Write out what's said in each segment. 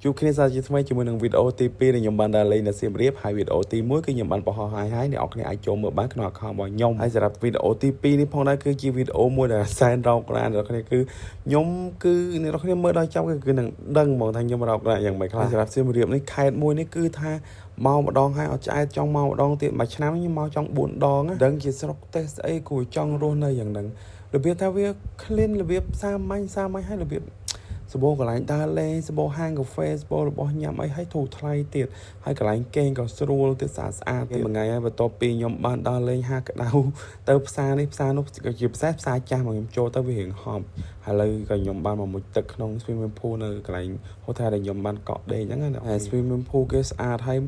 ជួបគ្នាសាជាថ្មីជាមួយនឹងវីដេអូទី2ដែលខ្ញុំបានដើរលេងនៅសៀមរាបហើយវីដេអូទី1គឺខ្ញុំបានបង្ហោះហើយហើយអ្នកនរគ្នាអាចចូលមើលបានក្នុង account របស់ខ្ញុំហើយសម្រាប់វីដេអូទី2នេះផងដែរគឺជាវីដេអូមួយដែលសែនរោគរានអ្នកនរគ្នាគឺខ្ញុំគឺអ្នកនរគ្នាមើលដល់ចប់គឺនឹងដឹងហ្មងថាខ្ញុំរោគរានយ៉ាងម៉េចខ្លះសម្រាប់សៀមរាបនេះខេត្តមួយនេះគឺថាមកម្ដងហើយអត់ឆ្អែតចង់មកម្ដងទៀតមួយឆ្នាំខ្ញុំមកចង់4ដងណាដឹងជាស្រុកទេសស្អីគួរចង់រស់នៅយ៉ាងហ្នឹងរបៀបថាវា clean របៀបសាមញ្ញសាមញ្ញហើយរបៀប សបោកន្លែងដើរលេងសបោហាងកាហ្វេសបោរបស់ញ៉ាំអីឲ្យធូរថ្លៃទៀតហើយកន្លែងគេងក៏ស្រួលទៀតស្អាតស្អាតទៀតមួយថ្ងៃហើយបន្ទាប់ពីខ្ញុំបានដើរលេងហាក្តៅទៅផ្សារនេះផ្សារនោះក៏ជាពិសេសផ្សារចាស់មកខ្ញុំចូលទៅវារៀងហប់ហើយឥឡូវក៏ខ្ញុំបានមកមុជទឹកក្នុង swimming pool នៅកន្លែង hotel ដែលខ្ញុំបានកក់ដេកអញ្ចឹងណាហើយ swimming pool គេស្អាតហើយ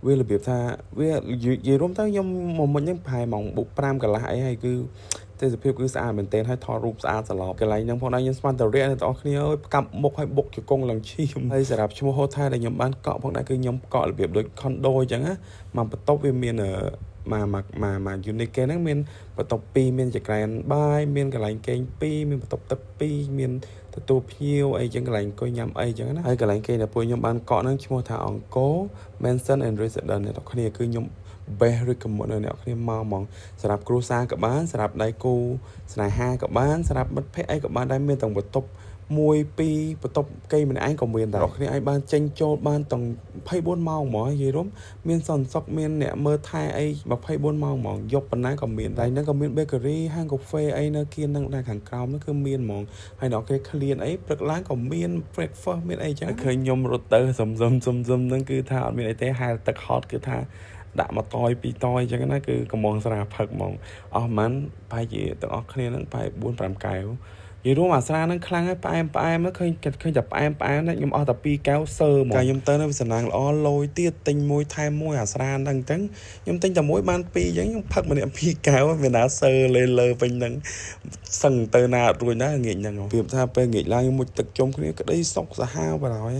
វារបៀបថាវានិយាយរួមទៅខ្ញុំមកមុជហ្នឹងប្រហែលម៉ោង5កន្លះអីហើយគឺទេសភាពគឺស្អាតមែនទែនហើយថតរូបស្អាតសន្លប់កន្លែងហ្នឹងផងដែរខ្ញុំស្មានតែរយៈអ្នកទាំងអស់គ្នាអើយផ្កាប់មុខហើយបុកជង្គង់ឡើងឈាមហើយសម្រាប់ឈ្មោះ hotel ដែលខ្ញុំបានកក់ផងដែរគឺខ្ញុំកក់របៀបដូច condo អញ្ចឹងណាមកបន្ទប់វាមានមកមកមកមក unit គេហ្នឹងមានបន្ទប់2មានចក្រានបាយមានកន្លែងគេង2មានបន្ទប់ទឹក2មានទទួលភ្ញៀវអីចឹងកន្លែងអង្គុយញ៉ាំអីចឹងណាហើយកន្លែងគេដែលពួកខ្ញុំបានកក់ហ្នឹងឈ្មោះថាអង្គរ Mansion and Residence អ្នកទាំងគ្នាគឺខ្ញុំ best recommend ឲ្យអ្នកគ្នាមកហ្មងសម្រាប់គ្រួសារក៏បានសម្រាប់ដៃគូស្នេហាក៏បានសម្រាប់មិត្តភ័ក្តិអីក៏បានដែរមានទាំងបន្ទប់1 2បន្ទប់គេម្នាក់ឯងក៏មានដែរអ្នកគ្នាអាចបានចេញចូលបានទាំង24ម៉ោងហ្មងនិយាយរួមមានសន្តិសុខមានអ្នកមើលថែអី24ម៉ោងហ្មងយប់ប៉ុណ្ណាក៏មានដែរហ្នឹងក៏មាន bakery ហាងកាហ្វេអីនៅគៀនហ្នឹងដែរខាងក្រោមហ្នឹងគឺមានហ្មងហើយអ្នកគ្នាឃ្លានអីព្រឹកឡើងក៏មាន breakfast មានអីចឹងឃើញខ្ញុំរត់ទៅសុំសុំសុំសុំហ្នឹងគឺថាអត់មានអីទេហែលទឹកហត់គឺថាដាក់មកតយពីរតយអញ្ចឹងណាគឺកំងស្រាផឹកហ្មងអស់ប្រហែលប្រហែលជាទាំងអស់គ្នាហ្នឹងប្រហែល4 5កែវនិយាយរួមអាស្រាហ្នឹងខ្លាំងហើយផ្អែមផ្អែមឃើញឃើញតែផ្អែមផ្អែមណាខ្ញុំអស់តែ2កែវសើហ្មងកាលខ្ញុំទៅនៅវាសំណាងល្អលយទៀតទិញមួយថែមមួយអាស្រាហ្នឹងអញ្ចឹងខ្ញុំទិញតែមួយបានពីរអញ្ចឹងខ្ញុំផឹកម្នាក់ពីរកែវមានណាសើលេលើពេញហ្នឹងសឹងទៅណាអត់រួចណាងាកហ្នឹងប្រៀបថាពេលងាកឡើងខ្ញុំមុជទឹកជុំគ្នាក្តីសុកសាហាវបណ្ដោយ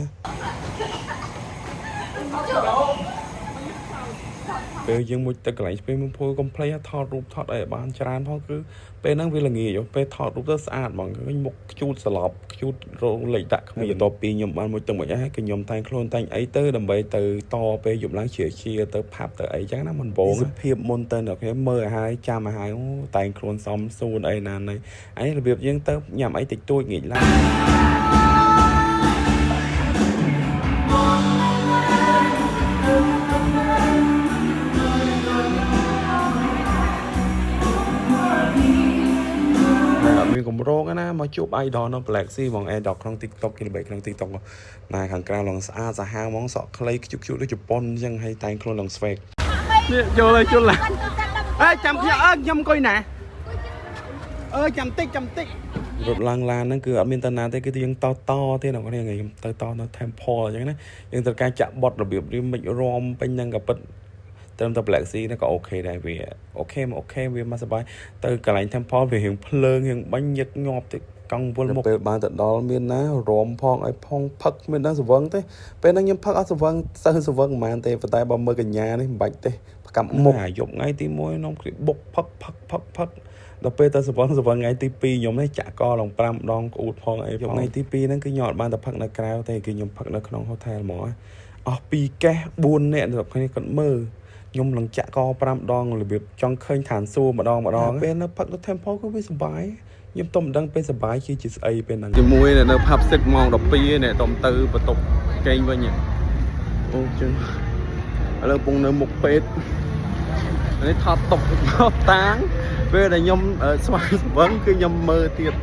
ពេលយើងមុជទឹកកន្លែង swimming pool កុំភ្លេចថតរូបថតអីឲ្យបានច្រើនផងគឺពេលហ្នឹងវាល្ងាចពេលថតរូបទៅស្អាតហ្មងឃើញមុខខ្ជូតសន្លប់ខ្ជូតរោលេចដាក់គ្មានបន្ទាប់ពីខ្ញុំបានមុជទឹកមួយហើយគឺខ្ញុំតែងខ្លួនតែងអីទៅដើម្បីទៅតពេលយប់ឡើងជាជាទៅផាប់ទៅអីចឹងណាមិនបងភាពមុនទៅអ្នកគ្នាមើលឲ្យហើយចាំឲ្យហើយអូតែងខ្លួនសមសួនអីណានេះអីរបៀបយើងទៅញ៉ាំអីតិចតួចងាកឡើង ហើយអត់មានកម្រងណាមកជួប idol នៅ Black Sea ហ្មង idol ក្នុង TikTok គេល្បីក្នុង TikTok ណាខាងក្រៅឡងស្អាតសាហាវហ្មងសក់ខ្លីខ្ជុកខ្ជុកដូចជប៉ុនអញ្ចឹងហើយតែងខ្លួនឡង swag នេះចូលហើយជុលឡាអេចាំខ្ញុំអើខ្ញុំអង្គុយណាអើចាំតិចចាំតិច រត់ឡើងឡានហ្នឹងគឺអត់មានតាណាទេគឺយើងតតទេអ្នកនរខ្ញុំទៅតនៅ Temple អញ្ចឹងណាយើងត្រូវការចាក់បត់របៀបរៀមមិនរំពេញហ្នឹងក៏ពិតត្រឹមតែ Black Sea ហ្នឹងក៏ OK ដែរវា OK មក OK វាមកសប្បាយទៅកន្លែង Temple វារៀងភ្លើងរៀងបាញ់ញឹកញាប់តិចកង់វិលមុខពេលបានទៅដល់មានណារំផងឲ្យផងផឹកមានដល់ស្វឹងទេពេលហ្នឹងខ្ញុំផឹកអត់ស្វឹងសូវស្វឹងហ្មងទេប៉ុន្តែបើមើលកញ្ញានេះមិនបាច់ទេផ្កាប់មុខអាយប់ថ្ងៃទី1នំគេបុកផឹកផឹកផឹកផឹកដល់ពេលទៅស្វឹងស្វឹងថ្ងៃទី2ខ្ញុំនេះចាក់កឡើង5ដងក្អួតផងអីផងថ្ងៃទី2ហ្នឹងគឺខ្ញុំអត់បានទៅផឹកនៅក្រៅទេគឺខ្ញុំផឹកនៅក្នុង hotel ហ្មងអស់2កេះ4នាក់ដល់គ្នាគាត់មើលខ្ញុំនឹងចាក់ក5ដងរបៀបចង់ឃើញឋានសួគ៌ម្ដងម្ដងពេលនៅផឹកនៅ Temple គឺវាសប្បាយខ្ញុំទៅមិនដឹងពេលសប្បាយគឺជាស្អីពេលហ្នឹង ជាមួយនៅ pub សិតម៉ោង12នេះតំទៅបន្ទប់គេងវិញអូចឹងឥឡូវកំពុងនៅមុខពេទ្យនេះថតតុកថតតាងពេលដែលខ្ញុំស្វែងស្វឹងគឺខ្ញុំមើលទៀត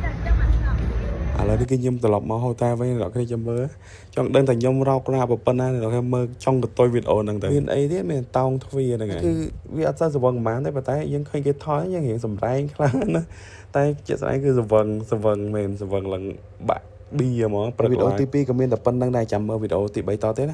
ឥឡូវនេះគឺខ្ញុំត្រឡប់មកហូតែវិញអ្នកគ្នាចាំមើលចង់ដឹងតែខ្ញុំរោករាប៉ុណ្ណាអ្នកគ្នាមើលចង់កតុយវីដេអូហ្នឹងទៅមានអីទៀតមានតោងទ្វារហ្នឹងគឺវាអត់សូវស្វឹងប៉ុន្មានទេប៉ុន្តែយើងឃើញគេថតយើងរៀងសម្រែងខ្លះណាតែជាក់ស្ដែងគឺស្វឹងស្វឹងមែនស្វឹងឡើងបាក់ប៊ីហ្មងព្រឹកវីដេអូទី2ក៏មានតែប៉ុណ្្នឹងដែរចាំមើលវីដេអូទី3តទៀតណា។